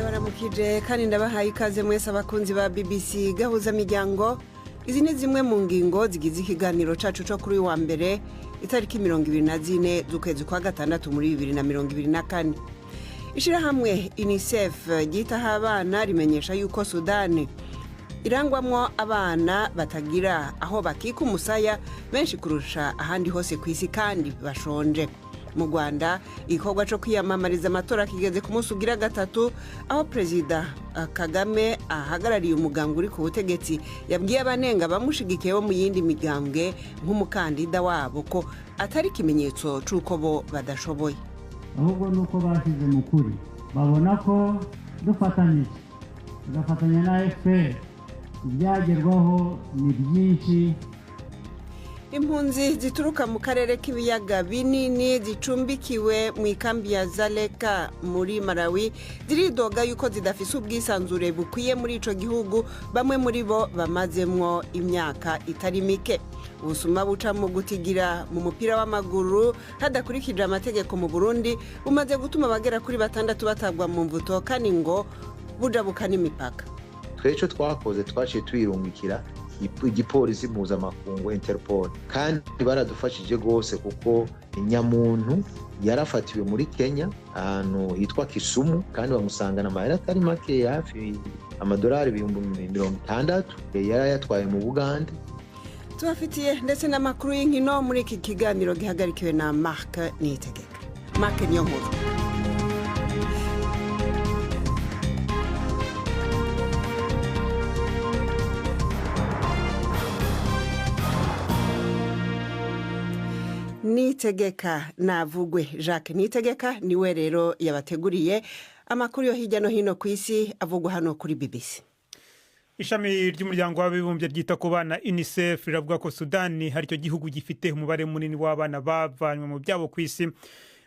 Ndabaramukije kandi ndabahaye ikaze mwese abakunzi ba BBC Gahuza Miryango. Izi ni zimwe mu ngingo zigize ikiganiro cacu co kuri uyu wa mbere, itariki 24 z'ukwezi kwa gatandatu muri 2024. Ishirahamwe UNICEF ryitaho abana rimenyesha yuko Sudani irangwamwo abana batagira aho bakika umusaya benshi kurusha ahandi hose ku isi kandi bashonje. Mu Rwanda, igikorwa cyo kwiyamamariza amatora kigeze ku munsi ugira gatatu, aho Perezida Kagame ahagarariye umugambwe uri ku butegetsi yabwiye abanenga bamushigikiye bo mu yindi migambwe nk'umukandida wabo ko atari ikimenyetso c'uko bo badashoboye. Ahubwo ni uko bashyize mu kuri, babona ko dufatanyije, tugafatanya na FPR, ibyagerwaho ni byinshi. Impunzi zituruka mu karere k'ibiyaga binini zicumbikiwe mu ikambi ya Zaleka muri Malawi ziridoga yuko zidafise ubwisanzure bukwiye muri ico gihugu, bamwe muri bo bamazemwo imyaka itari mike. Ubusuma buca mu gutigira mu mupira w'amaguru hadakurikije amategeko mu Burundi bumaze gutuma abagera kuri 6 batabwa mu mvuto, kandi ngo bujabuka n'imipaka. Twece twakoze twaciye tuyirungikira igipolisi mpuzamakungu Interpol, kandi baradufashije gose kuko nyamuntu yarafatiwe muri Kenya ahantu hitwa Kisumu, kandi bamusangana amahera atari make, hafi amadolari 60,000 yarayatwaye mu Bugande. Tubafitiye ndetse n'amakuru y'inkino muri iki kiganiro gihagarikiwe na Mark Niyitegeka. Mark Niyonkuru. Niyitegeka navugwe Jacques Niyitegeka niwe rero yabateguriye amakuru yo hirya no hino ku isi avugwa hano kuri BBC. Ishami ry'umuryango w'abibumbye ryita ku bana UNICEF riravuga ko Sudani hari icyo gihugu gifite umubare munini w'abana bavanywe mu byabo ku isi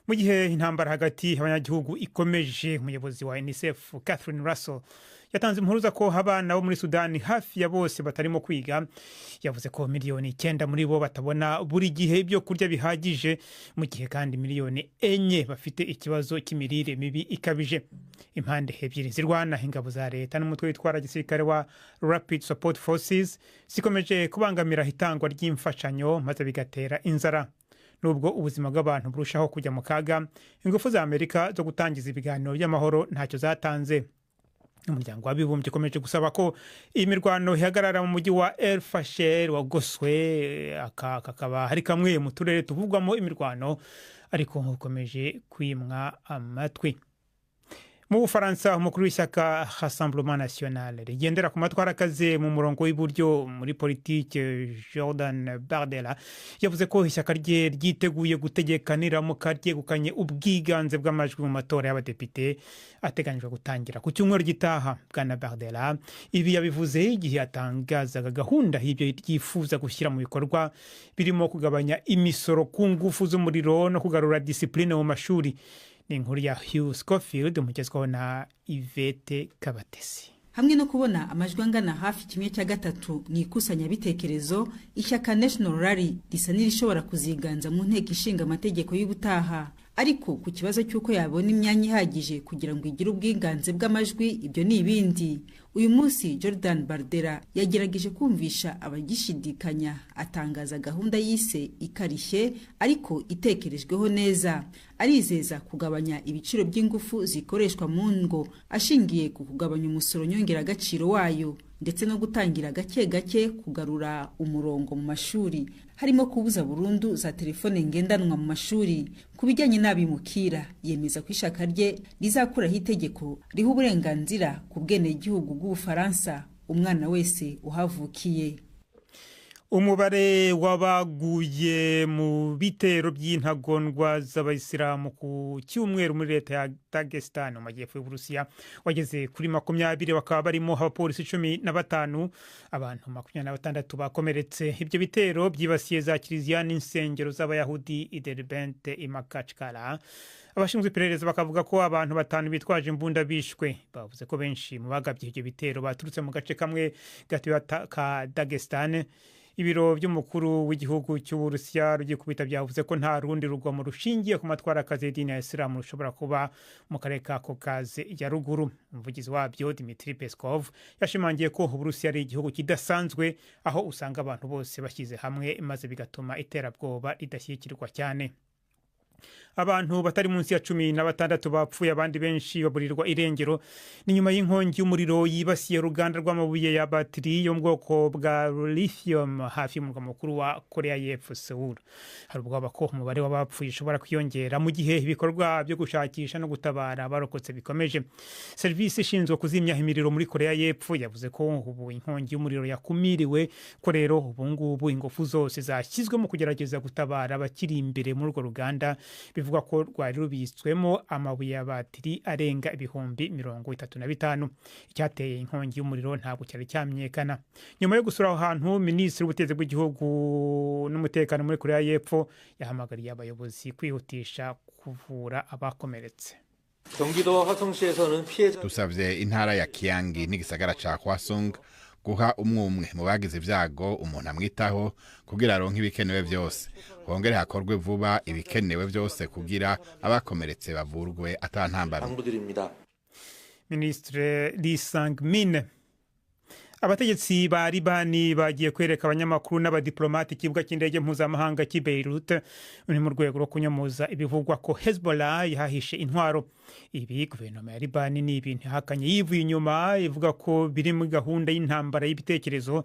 mu gihe intambara hagati y'abanyagihugu ikomeje. Umuyobozi wa UNICEF Catherine Russell yatanze impuruza ko abana bo muri Sudani hafi ya bose batarimo kwiga. Yavuze ko 9 miliyoni muri bo batabona buri gihe ibyo kurya bihagije, mu gihe kandi 4 miliyoni bafite ikibazo cy'imirire mibi ikabije. Impande ebyiri zirwana, ingabo za leta n'umutwe witwara gisirikare wa Rapid Support Forces, zikomeje kubangamira itangwa ry'imfashanyo, maze bigatera inzara. Nubwo ubuzima bw'abantu burushaho kujya mu kaga, ingufu za Amerika zo gutangiza ibiganiro by'amahoro ntacyo zatanze. Umuryango w'abibumbye ukomeje gusaba ko iyi mirwano ihagarara mu mujyi wa El Fasher wagoswe, aka kakaba hari kamwe mu turere tuvugwamo imirwano, ariko ukomeje kwimwa amatwi. Mu Bufaransa, umukuru w'ishyaka Rassemblement National rigendera ku matwara akaze mu murongo w'iburyo muri politike, Jordan Bardella, yavuze ko ishyaka rye ryiteguye gutegeka niramuka ryegukanye ubwiganze bw'amajwi mu matora y'abadepite ateganyijwe gutangira ku cyumweru gitaha. Bwana Bardella ibi yabivuze igihe yatangazaga gahunda y'ibyo ryifuza gushyira mu bikorwa, birimo kugabanya imisoro ku ngufu z'umuriro no kugarura disipurine mu mashuri. Ni inkuru ya Hugh Scofield umugezwaho na Yvette Kabatesi. Hamwe no kubona amajwi angana hafi 1/3 mu ikusanyabitekerezo, ishyaka National Rally risa n'irishobora kuziganza mu nteko ishinga amategeko y'ubutaha. Ariko ku kibazo cy'uko yabona imyanya ihagije kugira ngo igire ubwiganze bw'amajwi, ibyo ni ibindi. Uyu munsi Jordan Bardella yagerageje kumvisha abagishidikanya, atangaza gahunda yise ikarishye ariko itekerejweho neza. Arizeza kugabanya ibiciro by'ingufu zikoreshwa mu ngo ashingiye ku kugabanya umusoro nyongeragaciro wayo, ndetse no gutangira gake gake kugarura umurongo mu mashuri, harimo kubuza burundu za telefone ngendanwa mu mashuri. Ku bijyanye n'abimukira, yemeza ko ishyaka rye rizakuraho itegeko riha uburenganzira ku bwenegihugu bw'Ubufaransa umwana wese uhavukiye. Umubare w'abaguye mu bitero by'intagondwa z'abayisilamu ku cyumweru muri leta ya Dagestan mu majyepfo y'Uburusiya wageze kuri 20, bakaba barimo abapolisi 15. Abantu 26 bakomeretse. Ibyo bitero byibasiye za kiliziya n'insengero z'Abayahudi i Derbent i Makhachkala. Abashinzwe iperereza bakavuga ko abantu batanu bitwaje imbunda bishwe. Bavuze ko benshi mu bagabye ibyo bitero baturutse mu gace kamwe gatuye ka Dagestan. Ibiro by'umukuru w'igihugu cy'Uburusiya rugikubita byavuze ko nta rundi rugomo rushingiye ku matwara akazi y'idini ya Isilamu rushobora kuba mu karere ka Kaukaze ya ruguru. Umuvugizi wabyo Dmitry Peskov yashimangiye ko Uburusiya ari igihugu kidasanzwe, aho usanga abantu bose bashyize hamwe, maze bigatuma iterabwoba ridashyigikirwa cyane. Abantu batari munsi ya 16 bapfuye, abandi benshi baburirwa irengero. Ni nyuma y'inkongi y'umuriro yibasiye uruganda rw'amabuye ya batiri yo mu bwoko bwa lithium hafi y'umurwa mukuru wa Korea y'Epfo, Seoul. Hari ubwoba ko umubare w'abapfuye ushobora kwiyongera mu gihe ibikorwa byo gushakisha no gutabara abarokotse bikomeje. Serivisi ishinzwe kuzimya imiriro muri Korea y'Epfo yavuze ko ubu inkongi y'umuriro yakumiriwe, ko rero ubu ngubu ingufu zose zashyizwe mu kugerageza gutabara abakiri imbere muri urwo ruganda bivugwa ko rwari rubitswemo amabuye ya batiri arenga 35,000. Icyateye inkongi y'umuriro ntabwo cyari cyamenyekana. Nyuma yo gusura aho hantu, minisitiri w'ubutegetsi bw'igihugu n'umutekano muri Korea y'Epfo yahamagariye abayobozi kwihutisha kuvura abakomeretse. 경기도와 화성시에서는 피해자 Dusavye intara ya Kiangi n'igisagara ca Hwasong guha umwe umwe mu bagize ibyago umuntu amwitaho kugira aronke ibikenewe byose, hongere hakorwe vuba ibikenewe byose kugira abakomeretse bavurwe atantambamye. 당부드립니다. Minisitiri Lee Sang-min. Abategetsi ba Libani bagiye kwereka abanyamakuru n'abadiplomate ikibuga cy'indege mpuzamahanga cy'i Beirut, ni mu rwego rwo kunyomoza ibivugwa ko Hezbollah yahahishe intwaro. Ibi guverinoma ya Libani ni ibintu ihakanye yivuye inyuma, ivuga ko biri muri gahunda y'intambara y'ibitekerezo,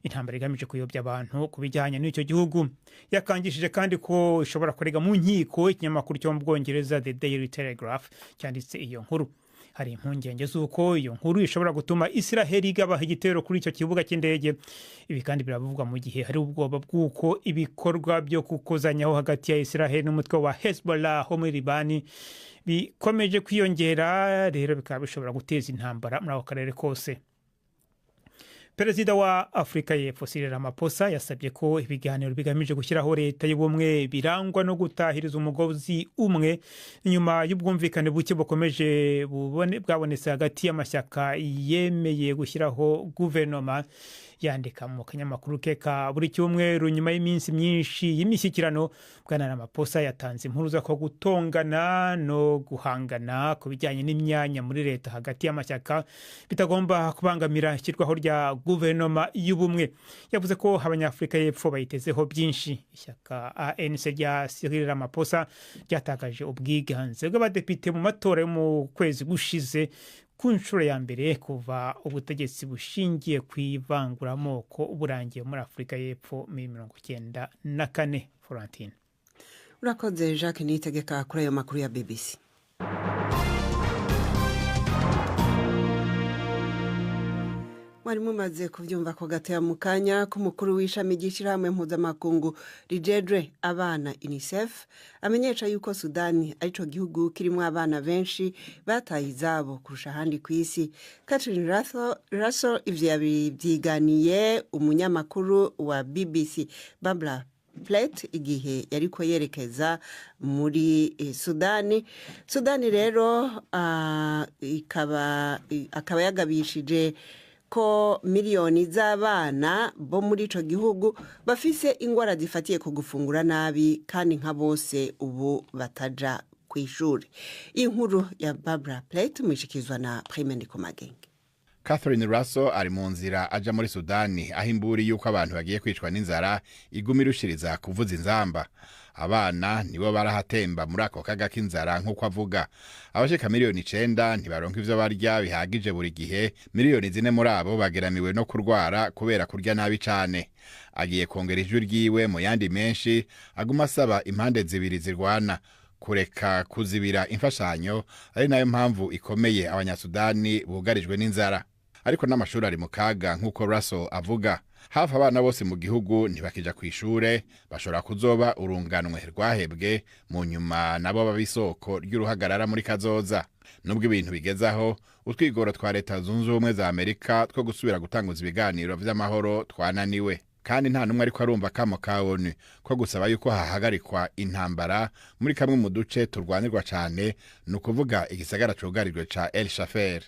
intambara igamije kuyobya abantu ku bijyanye n'icyo gihugu. Yakangishije kandi ko ishobora kurega mu nkiko ikinyamakuru cyo mu Bwongereza The Daily Telegraph cyanditse iyo nkuru. Hari impungenge z'uko iyo nkuru ishobora gutuma Israheli igabaha igitero kuri icyo kibuga cy'indege. Ibi kandi biravugwa mu gihe hari ubwoba bw'uko ibikorwa byo kukozanyaho hagati ya Israheli n'umutwe wa Hezbollah ho muri Libani bikomeje kwiyongera, rero bikaba bishobora guteza intambara muri ako karere kose. Perezida wa Afurika y'Epfo Cyril Ramaphosa yasabye ko ibiganiro bigamije gushyiraho leta y'ubumwe birangwa no gutahiriza umugozi umwe, nyuma y'ubwumvikane buke bukomeje bwabonetse hagati y'amashyaka yemeye gushyiraho guverinoma. Yandika mu kanyamakuru ke ka buri cyumweru nyuma y'iminsi myinshi y'imishyikirano, Bwana Ramaphosa yatanze impuruza ko gutongana no guhangana ku bijyanye n'imyanya muri leta hagati y'amashyaka bitagomba kubangamira ishyirwaho rya guverinoma y'ubumwe. Yavuze ko Abanyafurika y'Epfo bayitezeho byinshi. Ishyaka ANC rya Cyril Ramaphosa ryatakaje ubwiganze bw'abadepite mu matora yo mu kwezi gushize, ku nshuro ya mbere kuva ubutegetsi bushingiye ku ivanguramoko burangiye muri Afurika y'Epfo muri 94. Florentine. Urakoze Jacques Niyitegeka kuri ayo makuru ya BBC. Mwari mumaze kubyumva ko gatoya mu kanya k'umukuru w'ishami ry'ishyirahamwe mpuzamakungu rijejwe abana UNICEF amenyesha yuko Sudani arico gihugu kirimo abana benshi bataye izabo kurusha ahandi ku isi. Catherine Russell ivyo yabivyiganiye umunyamakuru wa BBC Barbara Plett igihe yariko yerekeza muri Sudani. Sudani rero ikaba akaba yagabishije ko miliyoni z'abana bo muri ico gihugu bafise ingwara zifatiye ku gufungura nabi, kandi nka bose ubu bataja kw'ishuri. Inkuru ya Barbara Plett mwishikizwa na Prime Ndikumagenge. Catherine Russell ari mu nzira aja muri Sudani, aho imburi y'uko abantu bagiye kwicwa n'inzara iguma irushiriza kuvuza inzamba. Abana nibo barahatemba muri ako kaga k'inzara nk'uko avuga. Abashika 9 miliyoni ntibaronka ivyo barya bihagije buri gihe, 4 miliyoni muri abo bageramiwe no kurwara kubera kurya nabi cane. Agiye kongera ijwi ryiwe mu yandi menshi aguma asaba impande zibiri zirwana kureka kuzibira imfashanyo, ari nayo mpamvu ikomeye Abanyasudani bugarijwe n'inzara. Ariko n'amashuri ari mu kaga nk'uko Russell avuga. Hafi abana bose mu gihugu ntibakija kw'ishure, bashobora kuzoba urunganwe rwahebwe mu nyuma, nabo baba isoko ry'uruhagarara muri kazoza. Nubwo ibintu bigezaho, utwigoro twa Leta Zunze Ubumwe za Amerika two gusubira gutanguza ibiganiro vy'amahoro twananiwe, kandi nta n'umwe ariko arumva akamo ka ONU ko gusaba yuko hahagarikwa intambara muri kamwe mu duce turwanirwa cane, ni ukuvuga igisagara cugarijwe ca El Shafer.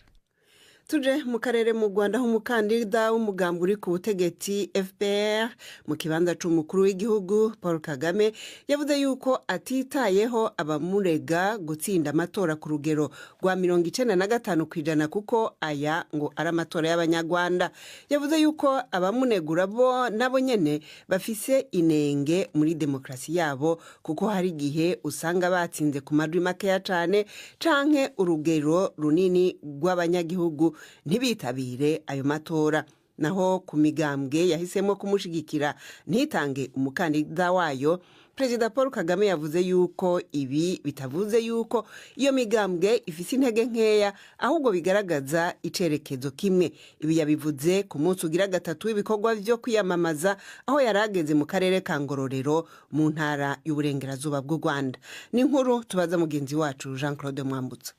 Tuje mu karere mu Rwanda, aho umukandida w'umugambi uri ku butegetsi FPR mu kibanza c'umukuru w'igihugu, Paul Kagame, yavuze yuko atitayeho abamurega gutsinda amatora ku rugero rwa 95%, kuko aya ngo ari amatora y'Abanyarwanda. Yavuze yuko abamunegura bo nabo nyene bafise inenge muri demokarasi yabo, kuko hari igihe usanga batsinze ku majwi makeya cane canke urugero runini rw'abanyagihugu ntibitabire ayo matora. Naho ku migambwe yahisemo kumushigikira ntitange umukandida wayo, Perezida Paul Kagame yavuze yuko ibi bitavuze yuko iyo migambwe ifise intege nkeya, ahubwo bigaragaza icerekezo kimwe. Ibi yabivuze ku munsi ugira gatatu w'ibikorwa vyo kwiyamamaza, aho yari ageze mu karere ka Ngororero mu ntara y'Uburengerazuba bw'u Rwanda. Ni inkuru tubaza mugenzi wacu Jean Claude Mwambutsa.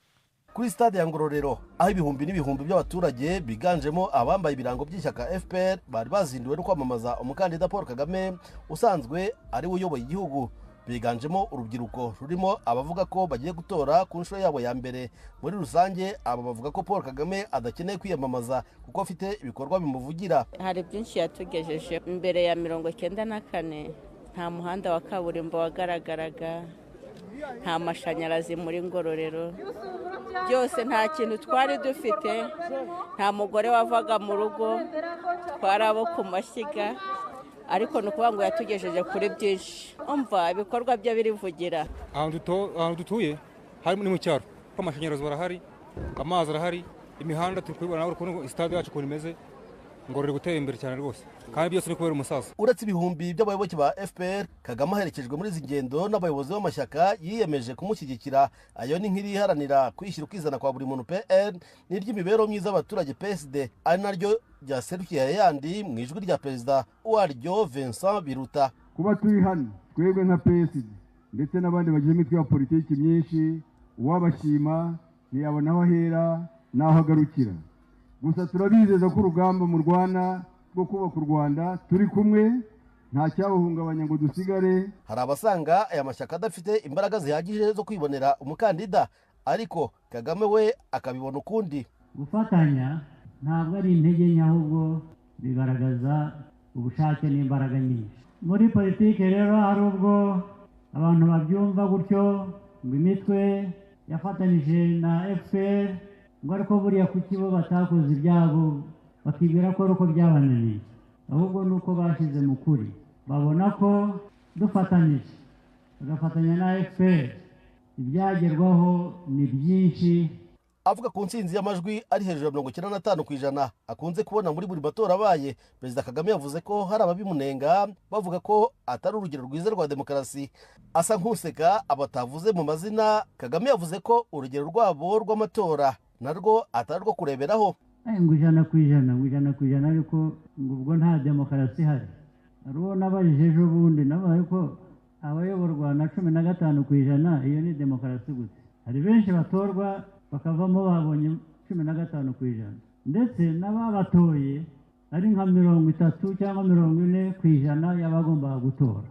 Kuri stade ya Ngororero, aho ibihumbi n'ibihumbi by'abaturage biganjemo abambaye ibirango by'ishyaka FPR bari bazinduwe no kwamamaza umukandida Paul Kagame usanzwe ari we uyoboye igihugu, biganjemo urubyiruko rurimo abavuga ko bagiye gutora ku nshuro yabo ya mbere. Muri rusange, aba bavuga ko Paul Kagame adakeneye kwiyamamaza kuko afite ibikorwa bimuvugira. Hari byinshi yatugejeje. Imbere ya 94 nta muhanda wa kaburimbo wagaragaraga, nta mashanyarazi muri Ngororero, byose nta kintu twari dufite, nta mugore wavaga mu rugo, twari abo ku mashyiga, ariko ni ukuvuga ngo yatugejeje kuri byinshi. Umva, ibikorwa bye birivugira. Ahantu dutuye harimo ni mu cyaro, kuko amashanyarazi barahari, amazi arahari, imihanda turi kubibona nawe ukuntu sitade yacu ukuntu imeze. Ngororero gutera imbere cyane rwose, kandi byose ni kubera umusaza. Uretse ibihumbi by'abayoboke ba FPR, Kagame aherekejwe muri izi ngendo n'abayobozi b'amashyaka yiyemeje kumushyigikira. Ayo ni nk'iriharanira kwishyira ukizana kwa buri muntu PN, n'iry'imibereho myiza y'abaturage PSD, ari naryo ryaserukiye ayandi mu ijwi rya perezida waryo Vincent Biruta. Kuba turi hano twebwe nka PSD ndetse n'abandi bagize imitwe ya politiki myinshi, uwabashima ntiyabona aho ahera n'aho agarukira. Gusa turabizeza ko urugamba mu Rwanda rwo kubaka u Rwanda turi kumwe, nta cyawuhungabanya ngo dusigare. Hari abasanga aya mashyaka adafite imbaraga zihagije zo kwibonera umukandida, ariko Kagame we akabibona ukundi. Gufatanya ntabwo ari intege nke, ahubwo bigaragaza ubushake n'imbaraga nyinshi. Muri politiki rero hari ubwo abantu babyumva gutyo ngo imitwe yafatanyije na FPR, ngo ariko buriya kuki bo batakoze ibyabo, bakibwira ko ari uko byabananiye. Ahubwo ni uko bashyize mu kuri, babona ko dufatanyije, bagafatanya na FPR, ibyagerwaho ni byinshi. Avuga ku ntsinzi y'amajwi ari hejuru ya 95% akunze kubona muri buri matora abaye, Perezida Kagame yavuze ko hari ababimunenga bavuga ko atari urugero rwiza rwa demokarasi. Asa nk'useka abatavuze mu mazina, Kagame yavuze ko urugero rwabo rw'amatora narwo atari rwo kureberaho. Ngo 100%, ngo 100%, ariko ngo ubwo nta demokarasi ihari. Hari uwo nabajije ejo bundi nabaye ko abayoborwa na 15%, iyo ni demokarasi gute? Hari benshi batorwa bakavamo babonye 15%, ndetse n'ababatoye ari nka 30 cyangwa 40% y'abagombaga gutora.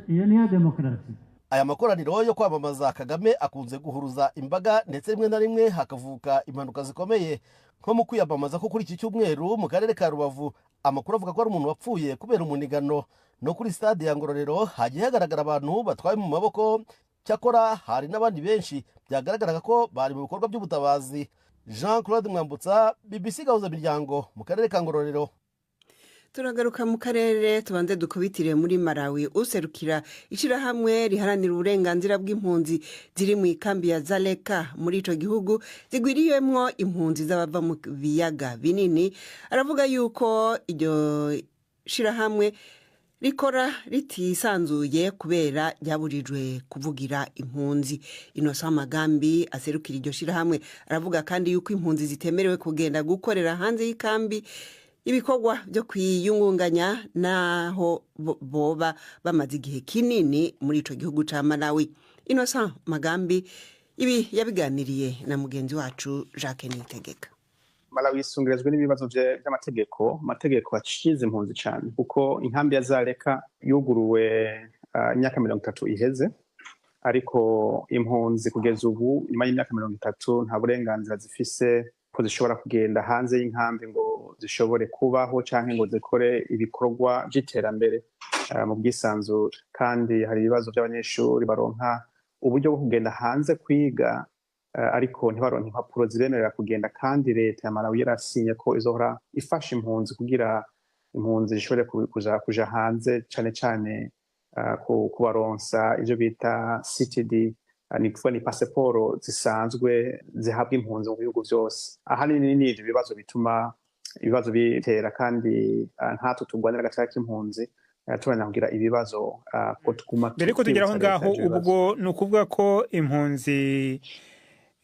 Iyo niyo demokarasi. Aya makoraniro yo kwamamaza Kagame akunze guhuruza imbaga, ndetse rimwe na rimwe hakavuka impanuka zikomeye, nko mu kwiyamamaza ko kuri iki cyumweru mu karere ka Rubavu amakuru avuga ko ari umuntu wapfuye kubera umunigano. No kuri stade ya Ngororero hagiye hagaragara abantu batwaye mu maboko, cyakora hari n'abandi benshi byagaragaraga ko bari mu bikorwa by'ubutabazi. Jean Claude Mwambutsa, BBC Gahuza Miryango, mu karere ka Ngororero. Turagaruka mu karere, tubanze dukubitire muri Malawi. Userukira ishirahamwe riharanira uburenganzira bw'impunzi ziri mu ikambi ya Zaleka muri ico gihugu zigwiriyemwo impunzi z'abava mu biyaga binini, aravuga yuko iryo shirahamwe rikora ritisanzuye kubera ryaburijwe kuvugira impunzi. Innocent Magambi aserukira iryo shirahamwe aravuga kandi yuko impunzi zitemerewe kugenda gukorera hanze y'ikambi ibikorwa byo kwiyungunganya, naho boba bamaze igihe kinini muri ico gihugu ca Malawi. Innocent Magambi ibi yabiganiriye na mugenzi wacu Jacques Niyitegeka. Malawi isungerejwe n'ibibazo by'amategeko, amategeko acize impunzi cyane, kuko inkambi ya Zaleka yuguruwe imyaka 30 iheze, ariko impunzi kugeza ubu nyuma y'imyaka 30 nta burenganzira zifise. ko zishobora kugenda hanze y'inkambi ngo zishobore kubaho canke ngo zikore ibikorwa vy'iterambere mu bwisanzure. Kandi hari ibibazo by'abanyeshuri baronka uburyo bwo kugenda hanze kwiga, ariko ntibaronke impapuro zibemerera kugenda, kandi leta ya Malawi yarasinye ko izohora ifasha impunzi kugira impunzi zishobore kuja hanze, cane cane kubaronsa ivyo bita CTD, ni kuvuga ni pasiporo zisanzwe zihabwa impunzi mu bihugu vyose. Ahanini ni ivyo bibazo bituma ibibazo bitera, kandi nkatwe turwanira agateka k'impunzi tubandanya kugira ibibazo ko tuguma Mbere ko tugera aho twibutsa leta ngaho, ivyo bibazo. Ubwo ni ukuvuga ko impunzi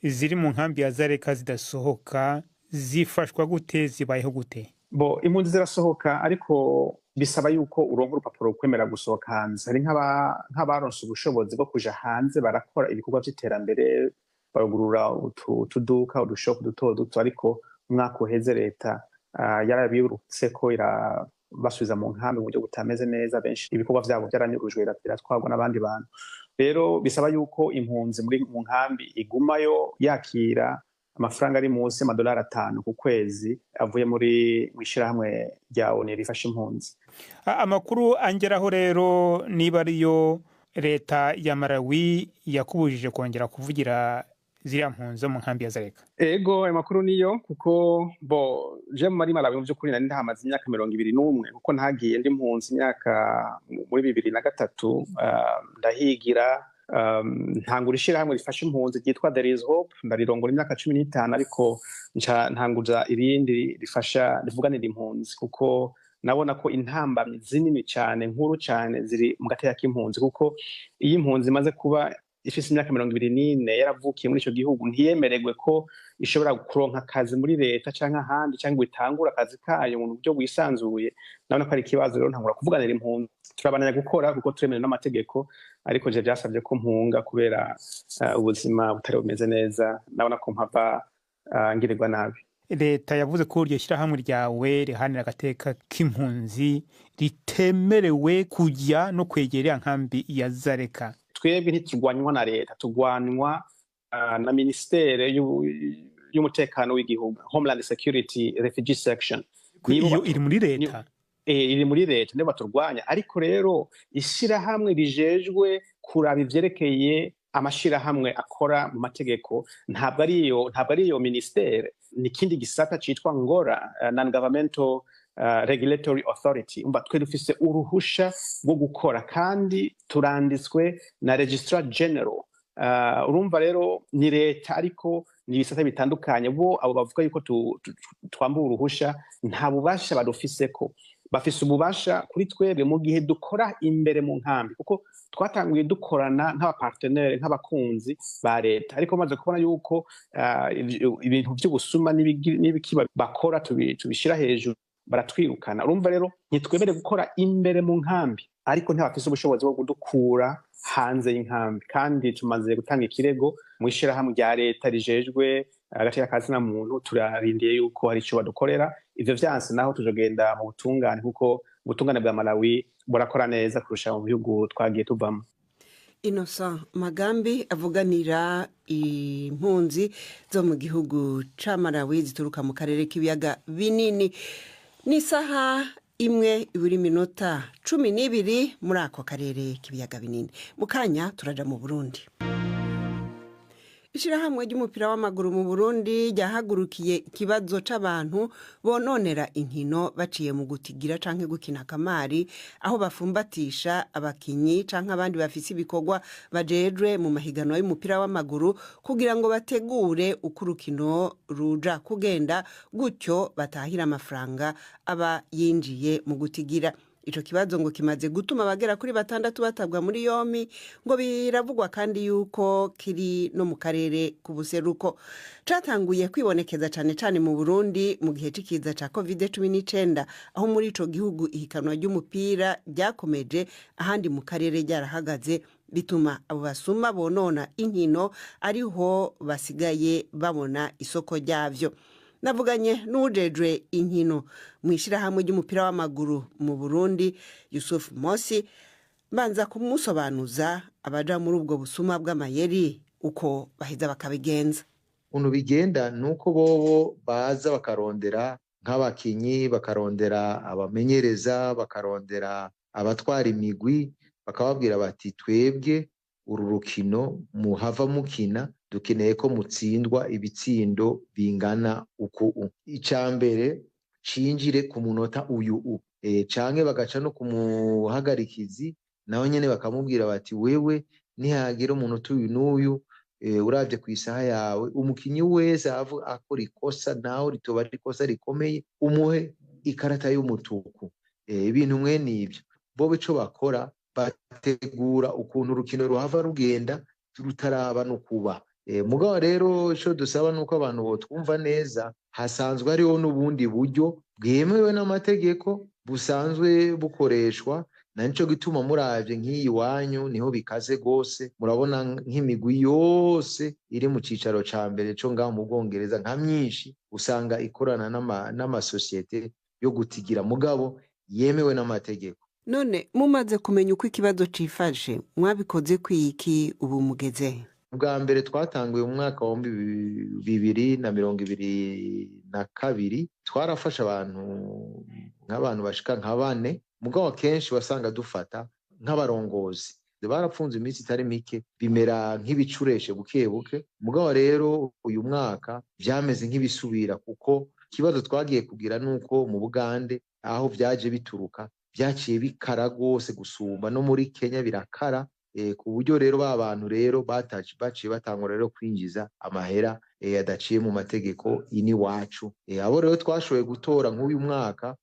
ziri mu nkambi ya Zareka zidasohoka, zifashwa gute, zibayeho gute? Bo, impunzi zirasohoka, ariko bisaba yuko uronka urupapuro rukwemera gusohoka hanze. Hari nk'abaronse ubushobozi bwo kuja hanze, barakora ibikorwa vy'iterambere, barugurura utuduka, udushopu duto duto, ariko umwaka uheze leta yarabirutse ko irabasubiza mu nkambi mu buryo butameze neza. Benshi ibikorwa vyabo vyaranyurujwe, biratwarwa n'abandi bantu. Rero bisaba yuko impunzi muri mu nkambi igumayo yakira amafaranga ari munsi y'amadolari 5 ku kwezi avuye muri mw'ishirahamwe rya ONU rifasha impunzi. Amakuru angeraho rero, niba ariyo, leta ya Malawi yakubujije kongera kuvugira ziriya mpunzi zo mu nkambi ya Zareka. Ego, ayo makuru niyo, kuko bo je muri Malawi mu by'ukuri nari ndahamaze imyaka 21, kuko ntagiye ndi mpunzi imyaka muri 2003, ndahigira, ntangura ishirahamwe rifasha impunzi ryitwa There is Hope, ndarirongora imyaka 15, ariko nca ntanguza irindi rifasha, rivuganira impunzi, kuko nabona ko intambamyi zinini cyane, nkuru cyane, ziri mu gateka k'impunzi, kuko iyo impunzi imaze kuba ifise imyaka 24, yaravukiye muri ico gihugu, ntiyemererwe ko ishobora kuronka akazi muri leta canke ahandi, canke ngo itangure akazi kayo mu buryo bwisanzuye, nabona ko ari ikibazo. Rero ntangura kuvuganira impunzi, turabandanya gukora kuko turemerewe n'amategeko, ariko je vyasabye ko mpunga kubera ubuzima butari bumeze neza, nabona ko mpava ngirirwa nabi. Leta yavuze ko iryo shyirahamwe ryawe riharanira agateka k'impunzi ritemerewe kujya no kwegera iriya nkambi ya Zareka. Twebwe ntiturwanywa na leta, turwanywa na ministere y'umutekano w'igihugu, Homeland Security Refugee Section. Iyo iri muri leta? Iri muri leta, nibo baturwanya. Ariko rero ishirahamwe rijejwe kuraba ivyerekeye amashirahamwe akora mu mategeko ntabwo ari iyo ministere, ni ikindi gisata citwa Ngora, non governmental regulatory authority. Umva, twe dufise uruhusha rwo gukora kandi turanditswe na registrar general. Urumva rero ni leta, ariko ni ibisata bitandukanye. Bo abo bavuga yuko twambuwe uruhusha nta bubasha badufiseko. Bafise ububasha kuri twebwe mu gihe dukora imbere mu nkambi, kuko twatanguye dukorana nk'abapartenaire, nk'abakunzi ba leta, ariko maze kubona yuko ibintu by'ubusuma n'ibikiba bakora tubishira hejuru, baratwirukana. Urumva rero ntitwemere gukora imbere mu nkambi, ariko ntibafise ubushobozi bwo kudukura hanze y'inkambi. Kandi tumaze gutanga ikirego mu ishirahamwe rya leta rijejwe agateka ka zina muntu, turarindiye yuko hari ico badukorera. Ivyo vyanse naho tuzogenda mu butungane, kuko ubutungane bwa Malawi burakora neza kurusha mu bihugu twagiye tuvamo. Innocent Magambi avuganira impunzi zo mu gihugu ca Malawi zituruka mu karere k'ibiyaga binini. Ni isaha 1 ibura iminota 12 muri ako karere k'ibiyaga binini. Mu kanya turaja mu Burundi. Ishirahamwe ry'umupira w'amaguru mu Burundi ryahagurukiye ikibazo c'abantu bononera inkino baciye mu gutigira canke gukina akamari, aho bafumbatisha abakinyi canke abandi bafise ibikorwa bajejwe mu mahiganwa y'umupira w'amaguru kugira ngo bategure uko urukino ruja kugenda, gutyo batahira amafaranga aba yinjiye mu gutigira. Ico kibazo ngo kimaze gutuma abagera kuri batandatu batabwa muri yompi. Ngo biravugwa kandi yuko kiri no mu karere k'ubuseruko. Catanguye kwibonekeza cane cane mu Burundi mu gihe c'ikiza ca COVID-19, aho muri ico gihugu ihiganwa ry'umupira ryakomeje ahandi mu karere ryarahagaze, bituma abo basuma bonona inkino ariho basigaye babona isoko ryavyo. Navuganye n'uwujejwe inkino mu ishirahamwe ry'umupira w'amaguru mu Burundi, Yusuf Mosi, mbanza kumusobanuza abaja muri ubwo busuma bw'amayeri uko baheza bakabigenza. Ukuntu bigenda nuko bobo baza bakarondera nk'abakinyi, bakarondera abamenyereza, bakarondera abatwara imigwi, bakababwira bati twebwe uru rukino muhava mukina dukeneye ko mutsindwa ibitsindo bingana uku. Icya mbere cinjire ku munota uyu u canke bagaca no kumuhagarikizi nawe nyene bakamubwira bati wewe nihagira umunota uyu n'uyu, uravye ku isaha yawe umukinyi wese akora ikosa nawe ritoba ari ikosa rikomeye umuhe ikarata y'umutuku. Ibintu mwene ivyo bo ico bakora bategura ukuntu urukino ruhava rugenda rutaraba no kuba. Mugabo rero ico dusaba nuko abantu botwumva neza, hasanzwe hariho n'ubundi buryo bwemewe n'amategeko busanzwe bukoreshwa, na nico gituma muravye nk'iyi wanyu niho bikaze gose. Murabona nk'imigwi yose iri mu cicaro ca mbere co ngaho mu Bwongereza nka myinshi usanga ikorana n'amasosiyete yo gutigira mugabo yemewe n'amategeko. None mumaze kumenya uko ikibazo cifashe, mwabikoze kwiki, ubu mugeze? Ubwa mbere twatanguye mu mwaka wa 2022, twarafashe abantu nk'abantu bashika nka 4, mugabo kenshi wasanga dufata nk'abarongozi. Barapfunze iminsi itari mike, bimera nk'ibicureshe buke buke. Mugabo rero uyu mwaka vyameze nk'ibisubira, kuko ikibazo twagiye kugira nuko mu Bugande aho vyaje bituruka vyaciye bikara gose gusumba no muri Kenya birakara, ku buryo rero ba bantu rero baciye batangura rero kwinjiza amahera adaciye mu mategeko ini wacu. Abo rero twashoboye gutora nk'uyu mwaka,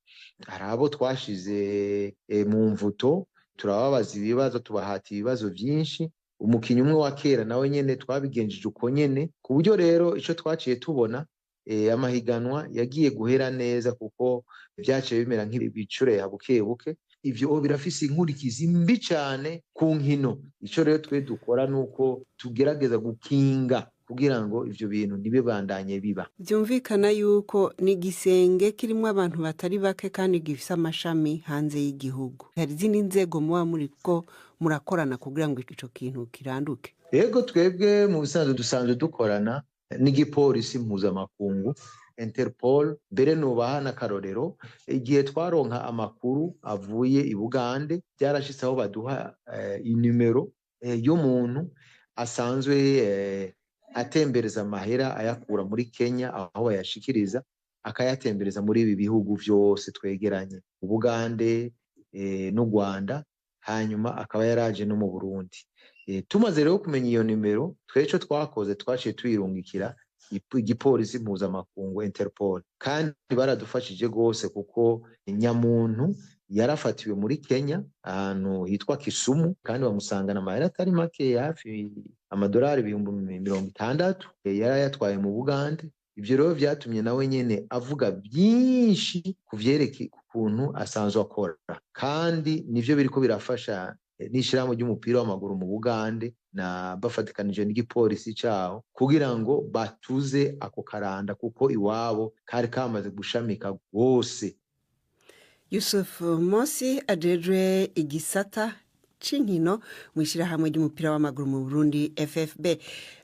hari abo twashize mu mvuto, turababaza ibibazo, tubahata ibibazo byinshi. Umukinyi umwe wa kera nawe nyene twabigenjeje uko nyene, ku buryo rero ico twaciye tubona amahiganwa yagiye guhera neza, kuko vyaciye bimera nk'ibicureha buke buke. Ivyo birafise inkurikizi mbi cane ku nkino. Ico rero twe dukora nuko tugerageza gukinga kugira ngo ivyo bintu ntibibandanye biba. Byumvikana yuko ni igisenge kirimwo abantu batari bake kandi gifise amashami hanze y'igihugu. Hari izindi nzego muba muriko murakorana kugira ngo ico kintu kiranduke? Yego, twebwe mu bisanzwe dusanzwe dukorana n'igipolisi mpuzamakungu Interpol. Mbere nubaha n'akarorero, igihe twaronka amakuru avuye i Bugande byarashitse aho baduha inimero y'umuntu asanzwe atembereza amahera ayakura muri Kenya aho bayashikiriza, akayatembereza muri ibi bihugu vyose twegeranye, Ubugande n'u Rwanda, hanyuma akaba yaraje no mu Burundi. Tumaze rero kumenya iyo nimero, tweco twakoze twaciye tuyirungikira igipolisi mpuzamakungu Interpol, kandi baradufashije gose kuko nyamuntu yarafatiwe muri Kenya ahantu hitwa Kisumu, kandi bamusangana amahera atari make, hafi amadolari 60,000 yarayatwaye mu Bugande. Ivyo rero vyatumye nawe nyene avuga byinshi kuvyerekeye ukuntu asanzwe akora, kandi nivyo biriko birafasha n'ishirahamwe ry'umupira w'amaguru mu Bugande na bafatikanije n'igipolisi caho kugira ngo batuze ako karanda, kuko iwabo kari kamaze gushamika gose. Yusuf Mosi ajejwe igisata c'inkino mw'ishirahamwe ry'umupira w'amaguru mu Burundi FFB.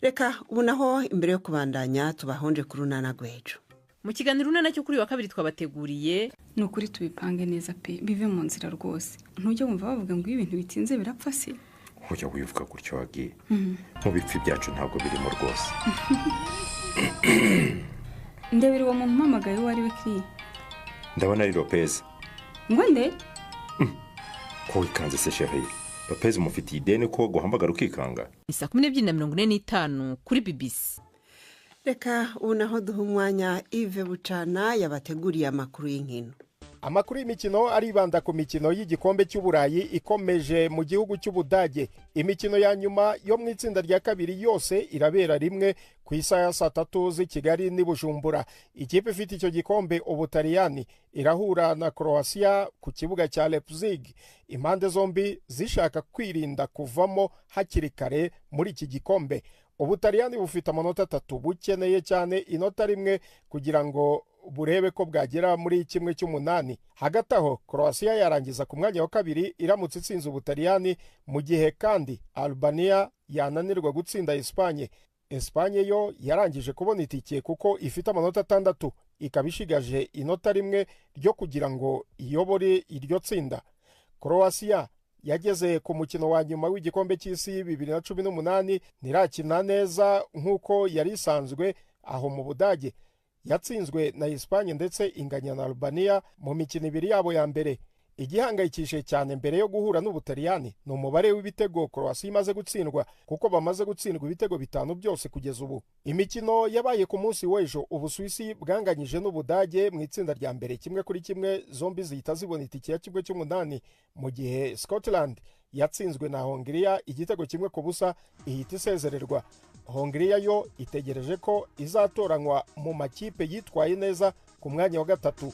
Reka ubu naho imbere yo kubandanya tubahonje ku runana rw'ejo. Mu kiganiro runana cyo kuri wa kabiri twabateguriye, ni ukuri tubipange neza pe, bive mu nzira rwose. Ntujya wumva bavuga ngo iyo ibintu bitinze birapfa se? Ujya wivuga gutyo wagiye. Mu bipfi byacu ntabwo birimo rwose. Ndebera uwo muntu mpamagaye uwo ari we kiri. Ndabona ari Lopez. Ngo nde? Ko wikanze se chérie? Lopez umufitiye ideni ko guhamagara ukikanga. Ni saa 12:45 kuri BBC. Reka ubu naho duha umwanya Yves Bucana yabateguriye amakuru y'inkino. Amakuru y'imikino aribanda ku mikino y'igikombe cy'Uburayi ikomeje mu gihugu cy'Ubudage. Imikino ya nyuma yo mu itsinda rya kabiri yose irabera rimwe ku isaha ya 3:00 z'i Kigali n'i Bujumbura. Ikipe ifite icyo gikombe Ubutaliyani irahura na Croatia ku kibuga cya Leipzig. Impande zombi zishaka kwirinda kuvamo hakiri kare muri iki gikombe. Ubutaliyani bufite amanota 3 bukeneye cyane inota rimwe kugira ngo burebe ko bwagera muri 1/8. Hagati aho Croatia yarangiza ku mwanya wa kabiri iramutse itsinze Ubutaliyani, mu gihe kandi Albania yananirwa gutsinda Espagne. Espagne yo yarangije kubona itike kuko ifite amanota 6, ikaba ishigaje inota rimwe ryo kugira ngo iyobore iryo tsinda. Croatia yageze ku mukino wa nyuma w'igikombe cy'isi 2018 ntirakina neza nk'uko yari isanzwe aho mu Budage. Yatsinzwe na Espagne ndetse inganya na Albania mu mikino ibiri yabo ya mbere. Igihangayikishije cyane mbere yo guhura n'Ubutaliyani ni umubare w'ibitego Croatia imaze gutsindwa, kuko bamaze gutsindwa ibitego 5 byose kugeza ubu. Imikino yabaye ku munsi w'ejo, Ubusuwisi bwanganyije n'Ubudage mu itsinda rya mbere 1-1, zombi zihita zibona itike ya 1/8, mu gihe Scotland yatsinzwe na Hongiriya igitego 1-0 ihita isezererwa. Hongiriya yo itegereje ko izatoranywa mu makipe yitwaye neza ku mwanya wa 3.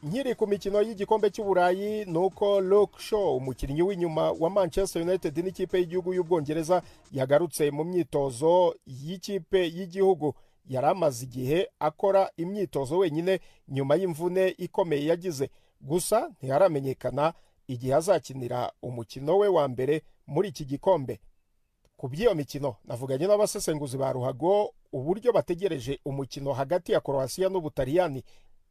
Nkiri ku mikino y'igikombe cy'Uburayi nuko Luke Shaw, umukinnyi w'inyuma wa Manchester United n'ikipe y'igihugu y'Ubwongereza, yagarutse mu myitozo y'ikipe y'igihugu. Yari amaze igihe akora imyitozo wenyine nyuma y'imvune ikomeye yagize, gusa ntiharamenyekana igihe azakinira umukino we wa mbere muri iki gikombe. Ku by'iyo mikino navuganye n'abasesenguzi ba ruhago uburyo bategereje umukino hagati ya Croatia n'Ubutaliyani.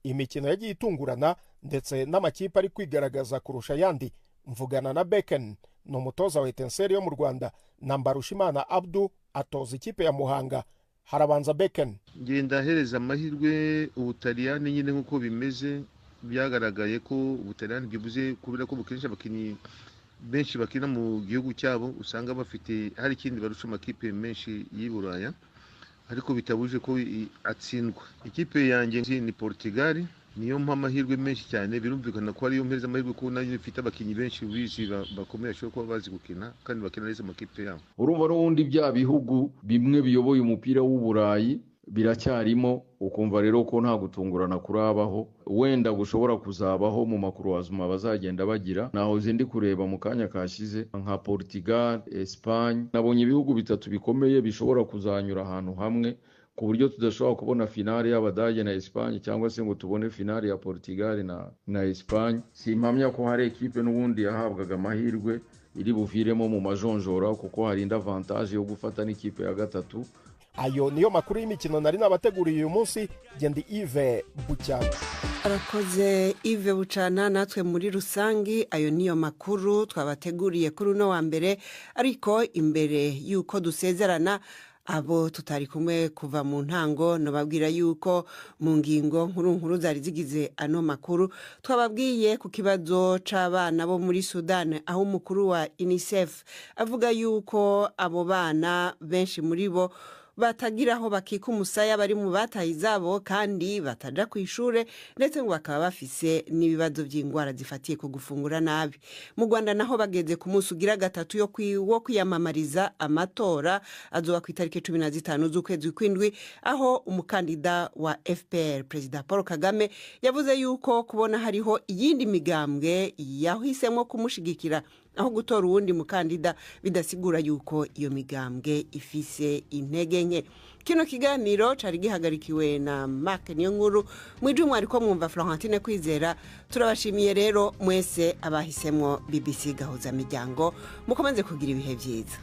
Imikino yagiye itungurana ndetse n'amakipe ari kwigaragaza kurusha ayandi. Mvugana na Beken, ni umutoza wa Etincelle yo mu Rwanda, na Mbarushimana Abdu atoza ikipe ya Muhanga. Harabanza Beken. Ngenda hereza amahirwe Ubutaliyani nyine nk'uko bimeze, byagaragaye ko Ubutaliyani byibuze kubera ko bukinisha abakinnyi benshi bakina mu gihugu cyabo, usanga bafite hari ikindi barusha amakipe menshi y'i Buraya, ariko bitabuje ko atsindwa. Ikipe yanjye ni Portugal, niyo mpa amahirwe menshi cyane, birumvikana ko ariyo mpereza amahirwe kuko nayo ifite abakinnyi benshi bizi bakomeye bashobora kuba bazi gukina kandi bakina neza amakipe yabo. Urumva n'ubundi bya bihugu bimwe biyoboye umupira w'Uburayi biracyarimo, ukumva rero ko nta gutungurana kurabaho, wenda gushobora kuzabaho mu makuruwazuma bazagenda bagira. Naho zindi kureba mu kanya kashize nka Portugal, Espagne, nabonye ibihugu 3 bikomeye bishobora kuzanyura ahantu hamwe, ku buryo tudashobora kubona finale y'Abadage na Espagne cyangwa se ngo tubone finale ya Portugal na Espagne. Simpamya ko hari ekipe n'ubundi yahabwaga amahirwe iri buviremo mu majonjora, kuko hari indi avantage yo gufata n'ikipe ya 3. Ayo niyo makuru y'imikino nari nabateguriye uyu munsi. Gendi Yves Bucyana. Arakoze Yves Bucana. Natwe muri rusangi ayo niyo makuru twabateguriye kuri uno wa mbere, ariko imbere yuko dusezerana abo tutari kumwe kuva mu ntango nobabwira yuko mu ngingo nkuru nkuru zari zigize ano makuru twababwiye ku kibazo c'abana bo muri Sudan, aho umukuru wa UNICEF avuga yuko abo bana benshi muri bo batagira aho bakika umusaya, bari mu bataye izabo kandi bataja ku ishure, ndetse ngo bakaba bafise n'ibibazo by'ingwara zifatiye ku gufungura nabi. Mu Rwanda naho bageze ku munsi ugira 3 wo kwiyamamariza amatora azoba ku itariki 15 z'ukwezi kw'indwi, aho umukandida wa FPR Perezida Paul Kagame yavuze yuko kubona hariho iyindi migambwe yahisemo kumushigikira aho gutora uwundi mukandida bidasigura yuko iyo migambwe ifise intege nke. Kino kiganiro cari gihagarikiwe na Mark Niyonkuru, mwijumwe ariko mwumva Florentine Kwizera. Turabashimiye rero mwese abahisemwo BBC Gahuza Miryango, mukomeze kugira ibihe vyiza.